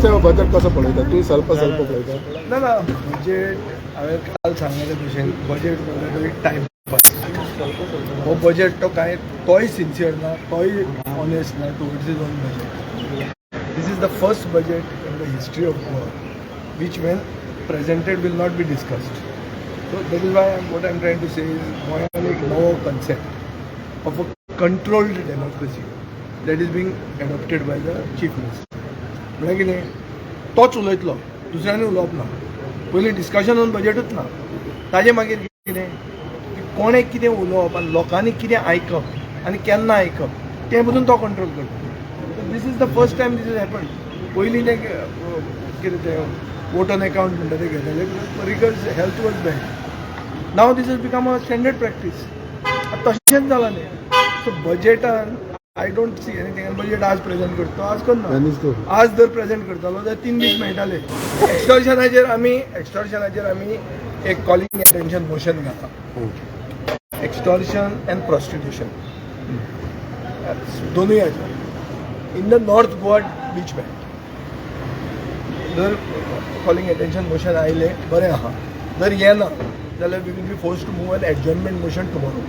वर्सा बजेट कसो पळयता तूं? स्वल्प स्वल्प पळयता. ना ना, बजेट हांवें काल सांगलें ते भशेन, बजेट म्हणल्यार तो एक टायमपास. हो बजेट तो कांय तोय सिन्सियर ना, तोय ऑनेस्ट ना towards his own budget. This is the first budget in the history of Goa which, when presented, will not be discussed. So that is why what I am trying to say is गोंयान एक नवो concept of a controlled democracy that is being adopted by the chief minister. म्हळ्यार कितें, तोच उलयतलो, दुसऱ्यांनी उलोवप ना. पयलीं डिस्कशन ऑन बजेटूच ना. ताजे मागीर कितें की कोणें कितें उलोवप आनी लोकांनी कितें आयकप आनी केन्ना आयकप तें पसून तो कंट्रोल करता. This is the first time this is happen. पयलीं तें कितें तें वोट ऑन अकाउंट म्हणटा तें घेताले because health was bad. Now this is become a standard practice. तशेंच जालां तें. सो बजेटान I don't see anything. Budget आज प्रेझेंट करता तो आज करना. आनीच तो. आज जर प्रेझेंट करतालो जाल्यार 3 दीस मेळटाले. एक्स्टॉर्शनाचेर आमी एक कॉलिंग अटेन्शन मोशन घाला, एक्स्टॉर्शन अँड प्रॉस्टिट्युशन दोनूय हाचेर in the North Goa beach belt. जर कॉलिंग अटेन्शन मोशन आयलें, बरें आहा. जर येना जाल्यार we will be forced to move an adjournment motion tomorrow.